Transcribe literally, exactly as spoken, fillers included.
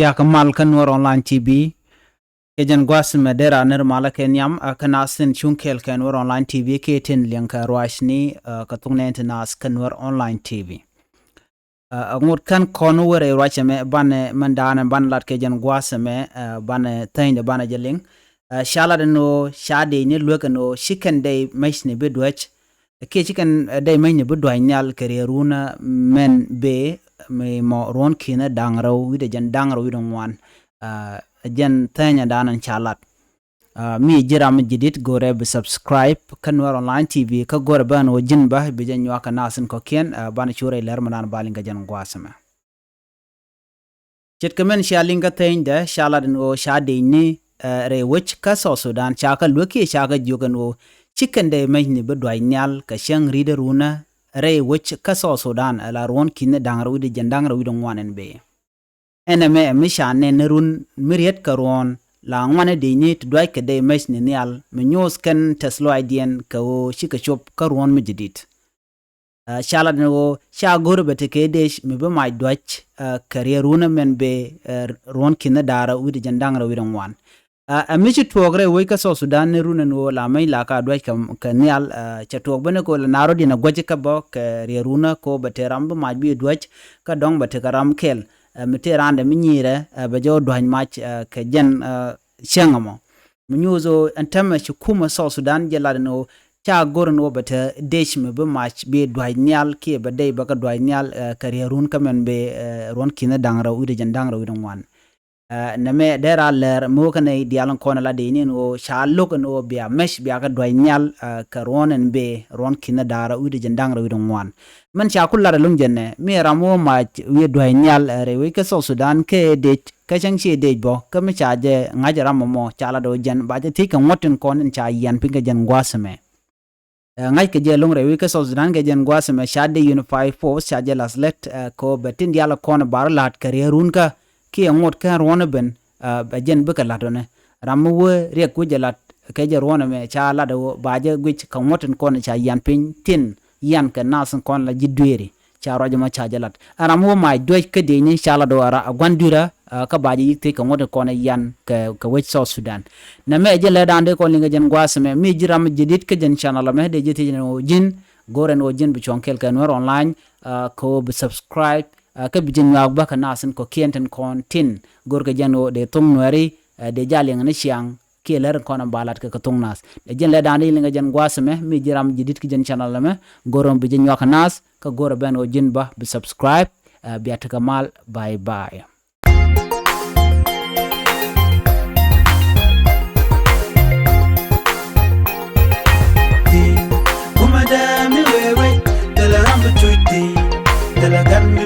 Biakä mal kä Nuer Online T V. Kɛ jɛn gua̱a̱th mɛ dera nir malä kɛ nhiam, ɛ, kä naath tin cuŋ kɛɛl kɛ Nuer Online T V kɛ tin liɛŋ kɛ ruacni, ɛ, kɛ thuk nɛn ti naath kä Nuer Online T V. Ɛ, ŋot kän kɔn wä rɛy ruacɛ mɛ banɛ mɛn daanɛ banɛ lat kɛ jɛn gua̱a̱th mɛ, ɛ, banɛ thänyde banɛ jɛ liŋ. Ɛ, ca lat ɛn ɣöö ca dee ni luek ɛn ɣöö ci kɛn dee mɛcni bi duäc. Kiɛ ci kɛn, ɛ, dee mɛcni bi duäc nhial kɛ riɛrun mɛn bee mi mɔ ruɔ̱n ki̱n da̱ŋ rɛw wi̱cdɛ jɛn da̱ŋ rɛw wi̱cdɛ ŋuan. Ɛ, jɛn thänyɛ daanɛ ca lat. Ɛ, mi ji̱ ram ji̱ dit go̱rɛ bi subscribe kä Nuer Online T V kä go̱rɛ bä ɛn ɣöö ji̱n bä bi jɛ nyuak kɛ naath in kɔ̱kiɛn, ɛ, banɛ cu rɛy lɛr mɛ daanɛ ba liŋ kɛ jɛn gua̱a̱th mɛ. Ce̱tkɛ mɛn cia liŋ kä theenydɛ ca lat ɛn ɣöö ca dec ni, ɛ, rɛy wec kä South Sudan ca kɛ luek kiɛ ca kɛ jiök ɛn ɣöö ci kɛn dee mɛcni bi duac nhial kɛ cäŋ ri̱t ɛ runä rɛy wec kä South Sudan ɛ la ruɔ̱n ki̱n da̱ŋ rɛw wi̱cdɛ jɛn da̱ŋ rɛw wi̱cdɛ ŋuan ɛn bee. Ɛn ɛmɛ ɛ mi ca nɛn ni run mi riet kɛ ruɔ̱n la ŋuan ɛ dec ni ti duac kɛ dee mɛcni nhial mi nyuuth kɛn tɛth lɔaacdiɛn kɛ ɣöö cikɛ cop kä ruɔ̱n mi ji̱ dit. Ɛ, ca lat ni ɣöö ca go̱r bɛ tekɛ dec mi bi mac duac, ɛ, kɛ riɛrun ɛmɛn bee, ɛ, ruɔ̱n ki̱n da̱ŋ rɛw wi̱cdɛ jɛn da̱ŋ rɛw wi̱cdɛ ŋuan. Ɛ, ɛ mi ci tuɔɔk rɛy wec kä South Sudan ni run ɛn ɣöö la mec la ka duac kɛ, kɛ nhial, ɛ, cɛ tuɔɔk ben ni kɛ ɣöö la na rɔ̱diɛn ɛ guäc kä bä kɛ riɛrun ɛ kɛ ɣöö bɛ te ram bi mac bi duac kä dɔ̱ŋ bɛ tekɛ ram kɛl, ɛ, mi te randɛ mi nyiirɛ, ɛ, bɛ jɛ wä dua̱ny mac, ɛ, kɛ jɛn, ɛ, cäŋ ɛmɔ. Mi nyuuth ɣöö ɛn täämɛ ci kumɛ South Sudan jɛ lat ɛn ɣöö ca go̱r ɛn ɣöö bɛ te dec mi bi mac bi dua̱c nhial kiɛ bɛ dec bɛ kɛ dua̱c nhial, ɛ, kɛ riɛrun kä mɛn bee, ɛ, ruɔ̱n ki̱n da̱ŋ rɛw wi̱cdɛ jɛn da̱ŋ rɛw wi̱cdɛ ŋuan. Ɛ, nɛmɛ dee ran lɛr mi wä kä nɛy diaal in kɔn ɛ la dec ni ɛn ɣöö ca lo̱k ɛn ɣöö bia mɛc bia kɛ dua̱c nhial, ɛ, kɛ ruɔ̱n ɛn bee ruɔ̱n ki̱n da̱ŋ rɛw wi̱cdɛ jɛn da̱ŋ rɛw wi̱cdɛ ŋuan. Mɛn ca ku lat ɛlɔ̱ŋ jɛn ɛ mi ram wä mac wi̱i̱ dua̱c nhial, ɛ, rɛy wec kä South Sudan kɛ dec kä cäŋ ci dec bä kä mi ca jɛ ŋa̱c ram ɛmɔ ca lat ɣöö jɛn ba jɛ thiec kɛ ŋuɔ̱t tin kɔn in ca yian piny kɛ jɛn gua̱a̱th ɛmɛ. Ɛ, ŋa̱ckɛ jɛ ɛlɔ̱ŋ rɛy wec kä South Sudan kɛ jɛn gua̱a̱th ɛmɛ ca dee unified force ca jɛ la̱th lät, ɛ, kɛ ɣöö bɛ tin diaal kɔn bar la̱t kɛ riɛrun kä kiɛ ŋot kɛn ruɔ̱n ɛ ben, ɛ, bɛ jɛn bikɛ la̱t ɣöö nɛ ram mi wee riɛk wec jɛ la̱t kɛ jɛ ruɔ̱n ɛmɛ ca lat ɣöö ba jɛ guic kɛ ŋuɔ̱t in kɔn ca yian piny tin yian kɛ nath in kɔn la ji̱ dueeri. Ca ruac ɛmɔ ca jɛ lat. Ɛ ram wä mac duec kä diecni ca lat ɣöö a gua̱n dui̱rä, ɛ, kä ba jɛ yi̱k thiec kɛ ŋuɔ̱t in kɔn yian kɛ, kɛ wec South Sudan. Nɛmɛ ɛ jɛn lɛ da̱a̱n dee kɔn liŋ kɛ jɛn gua̱a̱th ɛmɛ mi ji̱ ram ji̱ dit kä jɛn channel ɛmɛ dee ji̱ thiec ni ɣöö ji̱n go̱r ɛn ɣöö ji̱n bi cuɔ̱ŋ kɛɛl kɛ Nuer Online, ɛ, kɛ ɣöö bi subscribe, ɛ, kä bi ji̱ nyuak bä kɛ nath in kɔ̱kiɛn tin kɔn tin go̱r kɛ jɛn ɣöö dee thoŋ Nuɛri, ɛ, dee jɛ liŋ ni ciaŋ kiɛ lär in kɔn in ba lat kɛ kɛ thoŋ nath. Ɛ jɛn lɛ da̱a̱n dee liŋ kɛ jɛn gua̱a̱th ɛmɛ mi ji̱ ram ji̱ dit kä jɛn channel ɛmɛ go̱r ɛn bi ji̱ nyuak kɛ nath kä go̱r ɛ ben ɣöö ji̱n bä bi subscribe, ɛ, bia tekɛ mal. Bye bye. Kumɛ dee mi wee wee, thilɛ ram bi cuc thi̱n, thilɛ gan mi